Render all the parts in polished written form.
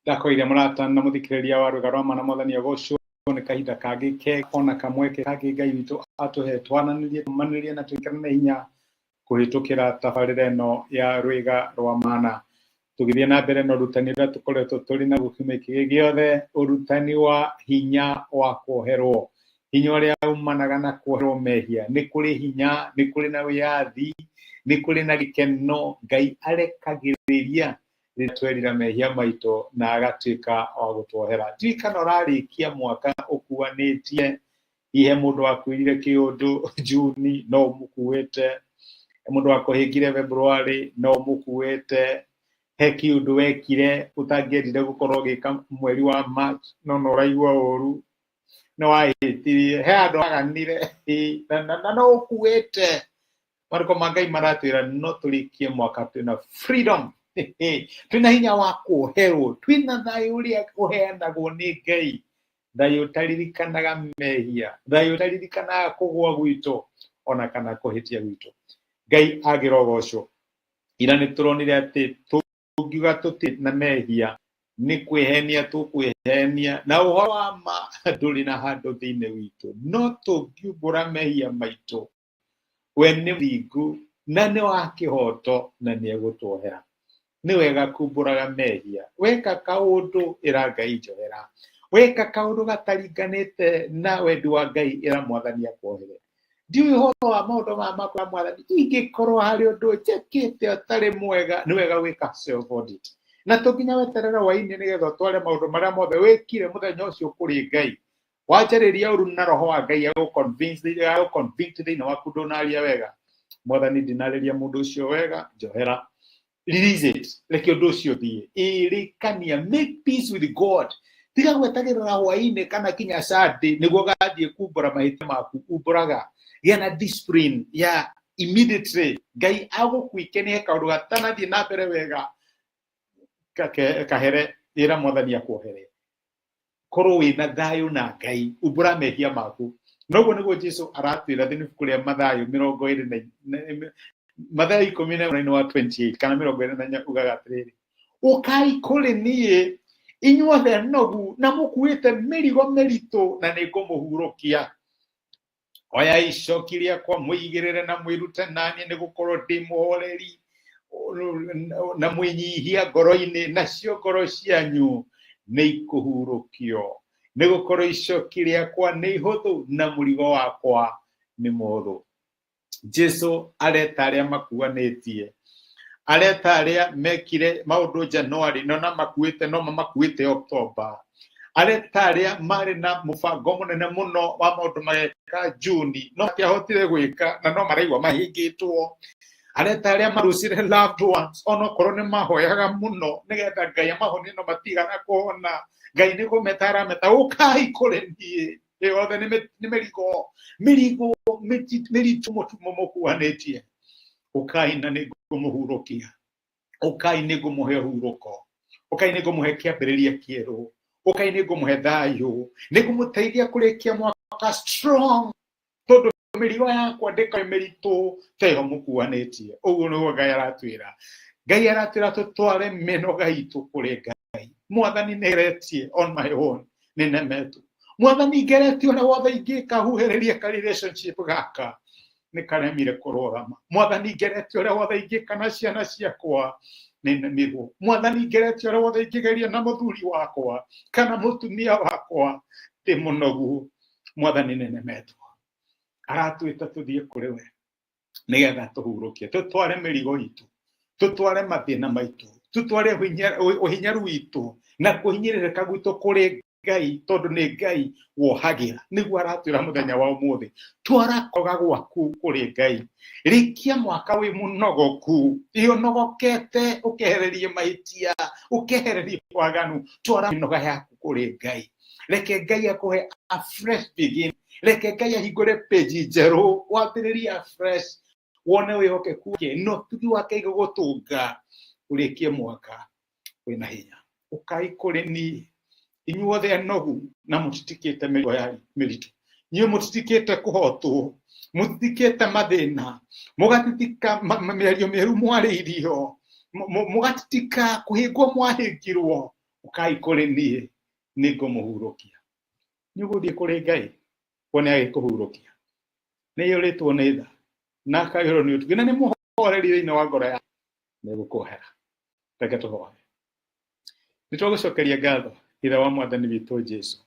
Ndakoire mũrata na mũthikĩrĩria wa rwĩga rwa mana mwathani agocwo nĩ kahinda kangĩ ke ona kamweke kangĩ Ngai witũ atũhe twananĩrie tũmanĩrie na twĩkĩrane hinya kũhĩtũkĩra tabarĩra ĩno ya rwĩga rwa mana. Tũgĩthiĩ na mbere na ũrutani ũrĩa tũkoretwo tũrĩ naguo kiumia gĩkĩ gĩothe, ũrutani wa hinya wa kuoherwo, hinya ũrĩa umanaga na kuoherwo mehia. Nĩ kũrĩ hinya, nĩ kũrĩ na wĩyathi, nĩ kũrĩ na gĩkeno Ngai arekagĩrĩria rĩrĩa twerira mehia maitũ na agatuĩka wa gũtuohera. Ndiũĩ kana ũrarĩkia mwaka ũkuanĩtie, hihi he mũndũ wakwĩrire kĩũndũ Juni no ũmũkuĩte, he mũndũ wakũhĩngire February no ũmũkuĩte, he kĩũndũ wekire ũtangĩendire gũkorwo ũgĩka mweri wa March no nĩ ũraigua ũru, nĩ wahĩtirie, he handũ waganire na no ũkuĩte. Marĩko ma Ngai maratwĩra no tũrĩkie mwaka twĩna freedom, twĩna hinya wa kuoherwo, twĩna thayũ ũrĩa ũheanagwo nĩ Ngai, thayũ ũtaririkanaga mehia, thayũ ũtaririkanaga kũgũa gwitũ ona kana kũhĩtia gwitũ. Ngai agĩrogocwo. Ira nĩ tũronire atĩ tũngiuga tũtirĩ na mehia nĩ kwĩhenia tũkwĩhenia na ũhoro wa ma ndũrĩ na handũ thĩinĩ witũ, no tũngiumbũra mehia maitũ we nĩ mũthingu na nĩ wa kĩhooto na nĩ egũtuohera. Nĩ wega kumbũraga mehia. Weka kaũndũ ĩra Ngai njohera. Weka kaũndũ gataringanĩte na wendi wa Ngai ĩra Mwathani akuohere. Ndiũĩ ũhoro wa maũndũ maya makwa Mwathani, ingĩkorwo harĩ ũndũ njĩkĩte ũtarĩ mwega, nĩ wega gwĩka self audit. Na to nginya weterere hwainĩ nĩgetha ũtware maũndũ marĩa mothe wĩkire mũthenya ũcio kũrĩ Ngai. Wanjarĩria ũru na roho wa Ngai agũ-convince agũ-convict thĩinĩ waku ndũnaria wega. Mwathani ndinarĩria mũndũ ũcio wega, njohera. Release it. Reke ũndũ ũcio ũthiĩ. Ĩrĩkania. Make peace with God. Tiga gwetagĩrĩra hwainĩ kana kinya Sunday nĩguo ũgathiĩ kumbũra mahĩtia maku. Umbũraga. Gĩa na discipline ya immediately. Ngai agũkuikenie kaũndũ gatanathiĩ na mbere wega kahere ĩra Mwathani akuohere. Korwo wĩna thayũ na Ngai, umbũra mehia maku. Noguo nĩguo Jesu aratwĩra thĩinĩ ibuku rĩa Mathayo mĩrongo ĩrĩ na Mathayo ikũmi na ĩmwe wa 28 kana mĩrongo ĩrĩ na inya ugaga atĩrĩrĩ, ũkai kũrĩ niĩ inyuothe nogu na mũkuĩte mĩrigo mĩritũ na nĩngũmũhurũkia. Oyai icoki rĩakwa mwĩigĩrĩre na mwĩrute naniĩ, nĩ gũkorwo ndĩ mũhoreri na mwĩnyihia ngoro-inĩ, nacio ngoro cianyu nĩ ikũhurũkio. Nĩ gũkorwo icoki rĩakwa nĩ ihũthũ na mũrigo wakwa nĩ mũhũthũ. Jesu areta arĩa makuanĩtie, areta arĩa mekire maũndũ January no na makuĩte no mamakuĩte October, areta arĩa marĩ na mũbango mũnene mũno wa maũndũ mageka Juni no matiahotire gwĩka na no maraigua mahĩngĩtwo, areta arĩa marucire loved ones onokorwo nĩ mahoyaga mũno nĩgetha Ngai amahonie no matigana kũhona. Ngai nĩ kũmeta arameta, ũkai kũrĩ niĩ yothe nĩ mĩrigo mĩrigo mĩritũ mũkuanĩtie, ũkai na nĩ ngũmũhurũkia, ũkai nĩ ngũmũhe ũhurũko, ũkai nĩ ngũmũhe kĩambĩrĩria kĩerũ, ũkai nĩ ngũmũhe thayũ, nĩ ngũmũteithia kũrĩkia mwaka strong, tondũ mĩrigo yakwa ndĩkorĩ mĩritũ ta ĩyo mũkuanĩtie. Ũguo nĩguo Ngai aratwĩra. Ngai aratwĩra tũtware mĩnoga itũ kũrĩ Ngai. Mwathani nĩgeretie on my own, nĩ nemetwo. Mwathani ngeretie ũrĩa wothe ingĩka huhĩrĩrie ka relationship gaka, nĩ karemire kũrũgama. Mwathani ngeretie ũrĩa wothe ingĩka na ciana ciakwa, nĩ nemirwo. Mwathani ngeretie ũrĩa wothe ingĩgeria na mũthuri wakwa kana mũtumia wakwa, ndĩ mũnogu. Mwathani nĩ nemetwo. Aratwĩta tũthiĩ kũrĩ we nĩgetha tũhurũkie, tũtware mĩrigo itũ, tũtware mathĩna maitũ, tũtware ũhinyaru witũ na kũhinyĩrĩrĩka gwitũ kũrĩ Ngai, tondũ nĩ Ngai wohagĩra. Nĩguo aratwĩra mũthenya wa ũmũthĩ, twara koga gwaku kũrĩ Ngai. Rĩkia mwaka wĩ mũnogoku, ĩ ũnogokete, ũkehererie mahĩtia, ũkehererie waganu, twara mĩnoga yaku kũrĩ Ngai. Reke Ngai akũhe a fresh beginning. Reke Ngai ahingũre page njerũ, wambĩrĩrie afresh, Wone wĩhokeku wake na ũtugi wake igũgũtũnga ũrĩkie mwaka wĩna hinya. Ũkai kũrĩ niĩ inyuothe anogu na mũtitikĩte mĩrigo ya mĩritũ, inyuĩ mũtitikĩte kũhotwo, mũtitikĩte mathĩna, mũgatitika mĩario mĩũru mwarĩirio, mũgatitika kũhĩngwo mwahĩngirwo, ũkai kũrĩ niĩ nĩngũmũhurũkia. Nĩ ũgũthiĩ kũrĩ Ngai wone agĩkũhurũkia. Nĩ aiyũrĩtwo nĩ tha na akaiyũrwo nĩ ũtugi na nĩ mũhoreri thĩinĩ wa ngoro yake, nĩ egũkuohera. Reke tũhoe. Nĩ twagũcokeria ngatho Ithe wa Mwathani witũ Jesu,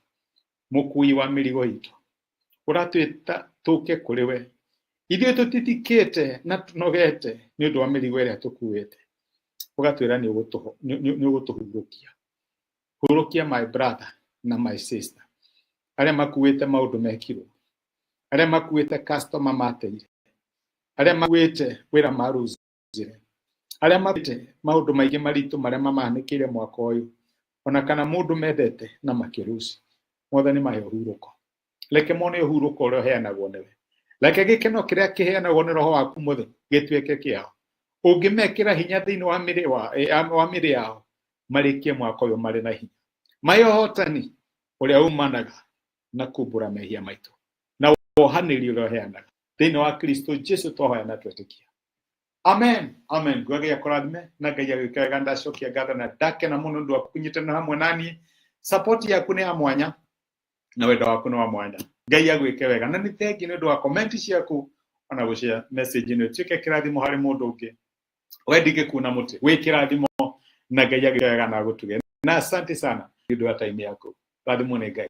mũkui wa mĩrigo itũ, ũratwĩta tũke kũrĩ we. Ithuĩ tũtitikĩte na tũnogete nĩ ũndũ wa mĩrigo ĩrĩa tũkuĩte, ũgatwĩra nĩ ũgũtũhurũkia. Hurũkia my brother na my sister arĩa makuĩte maũndũ mekirwo, arĩa makuĩte customer mateire, arĩa makuĩte wĩra maruzire, arĩa makuĩte maũndũ maingĩ maritũ marĩa mamahanĩkĩire mwaka ũyũ, ona kana mũndũ mendete na makĩruci. Mwathani mahe ũhurũko. Reke mone ũhurũko ũrĩa ũheanagwo nĩwe. Reke gĩkeno kĩrĩa kĩheanagwo nĩ Roho waku Mũtheru gĩtuĩke kĩao. Ũngĩmekĩra hinya thĩinĩ wa mĩrĩ wa mĩrĩ yao, marĩkie mwaka ũyũ marĩ na hinya. Mahe ũhotani ũrĩa umanaga na kumbũra mehia maitũ na wohanĩri ũrĩa ũheanaga thĩinĩ wa Kristo Jesu twahoya na twetĩkia. Amen. Amen. Ngai akũrathime na Ngai agwĩke wega. Ndacokia ngatho na ndakena mũno nĩ ũndũ wa kũnyitanĩra hamwe na niĩ. Support yaku nĩ ya mwanya na wendo waku nĩ wa mwanya. Ngai agwĩke wega na nĩ thengi nĩ ũndũ wa comment ciaku ona gũshare message ĩno ĩtuĩke kĩrathimo harĩ mũndũ ũngĩ. We ndingĩkuna mũtĩ, wĩ kĩrathimo na Ngai agwĩke wega na agũtuge. Na asante sana nĩ ũndũ wa time yaku. Rathimwo nĩ Ngai.